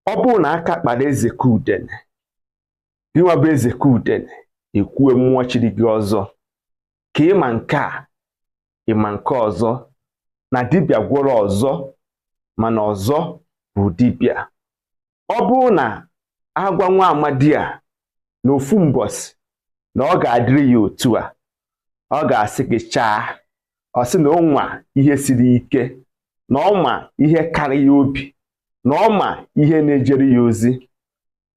Ọ bụrụ na aka kpara eze ka udene, gị nwa bụ eze ka udene, ekwue mmụọ chiri gị ọzọ ka ịma nke a, ịma nke ọzọ na dibịa gwọrọ ọzọ, mana ọzọ bụ dibịa. Ọ bụrụ na agwa nwa amadi a na ofu mbọsị na ọ ga-adịrị ya otu a, ọ ga-asị gị chaa. Ọ sị na ọ nwa ihe siri ike, na ọ ma ihe karị ya obi, na ọ ma ihe na-ejere ya ozi.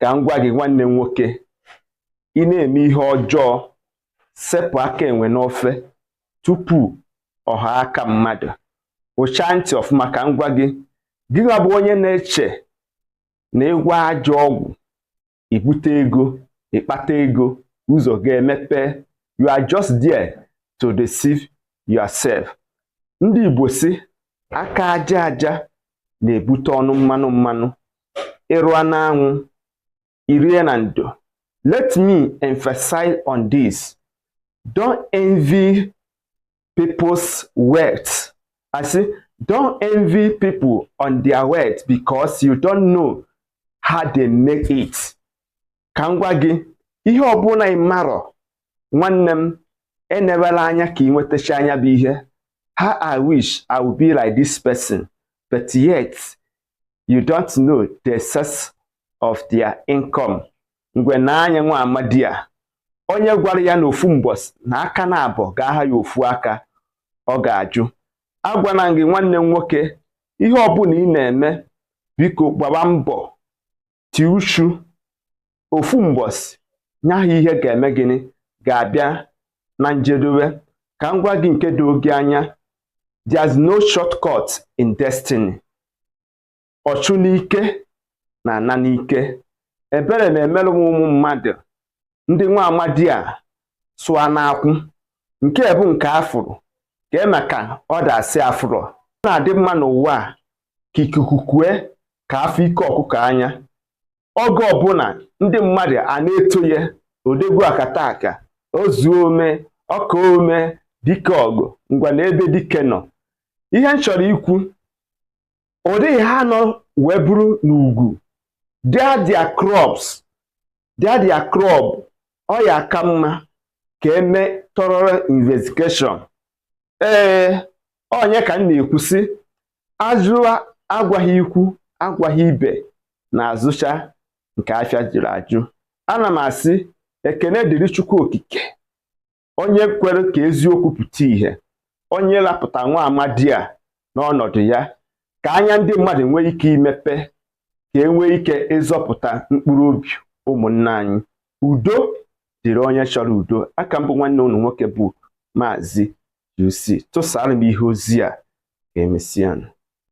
Ka m gwa gị, nwanne m nwoke, ị na-eme ihe ọjọọ, sepụ aka enwe n'ofe tupu ọha aka mmadụ. Ụchaa ntị ọfụma ka m gwa gị. Gị nwa bụ onye na-eche na ịgwa ajọ ọgwụ, ibute ego, ịkpata ego, ụzọ ga-emepe, you are just there to deceive yourself. Ndị Igbo si aka aja aja na-ebute ọnụ mmanụ mmanụ. Ịrụa n'anwụ, irie na ndo. Let me emphasize on this: don't envy people's wealth. I say, don't envy people on their wealth, because you don't know how they make it. Ka m gwa gị, ihe ọbụla ị marọ, nwanne m, enebela anya ka ị nwetacha anya bụ ihe. How I wish I would be like this person, but yet you don't know the source of their income. Ngwe na anya nwa amadi a, onye gwara ya na ofu mbọsị na aka na abụọ ga-aha ya ofu aka, ọ ga-ajụ. Agwana gị, nwanne m nwoke, ihe ọbụla ị na-eme, biko gbaba mbọ, tie uchu. Ofu mbọsị nya ahụ ihe ga-eme gịnị ga-abịa na njedebe. Ka m gwa gị nke dị oge anya, there's no shortcut in destiny. Ọchụ n'ike na ana n'ike. Ebere na-emerụ m ụmụ mmadụ ndị nwa amadi a sụa n'akwụ nke bụ nke afụrụ ka e maka ọ dasị afụrọ. Ọ na-adị mma n'ụwa a ka ikuku kue ka afọ ike ọkụkọ anya. Oge ọbụla ndị mmadụ a na-eto ya, odegwu akataka, ozuo ome, ọka ome, dike ọgụ, ngwa na ebe dike nọ. Ihe m chọrọ ikwu, ọ dịghị ha nọ wee bụrụ n'ugwu their crops, their crop. Ọ ya aka mma ka eme thorough investigation. Ee, onye ka m na-ekwu sị azụ agwaghị ikwu, agwaghị ibe na-azụcha nke afịa jụrụ ajụ. Ana m asị ekene dịrị Chukwu Okike, onye kwere ka eziokwu pụta ìhè, onye lapụta nwa amadi a n'ọnọdụ ya, ka anya ndị mmadụ nwee ike imepe, ka e nwee ike ịzọpụta mkpụrụ obi ụmụnne anyị. Udo dịrị onye chọrọ udo. Aka mbụ, nwanne unu nwoke bụ Maazị UC. Tụsara m ihe ozi a. Ka emesịanụ.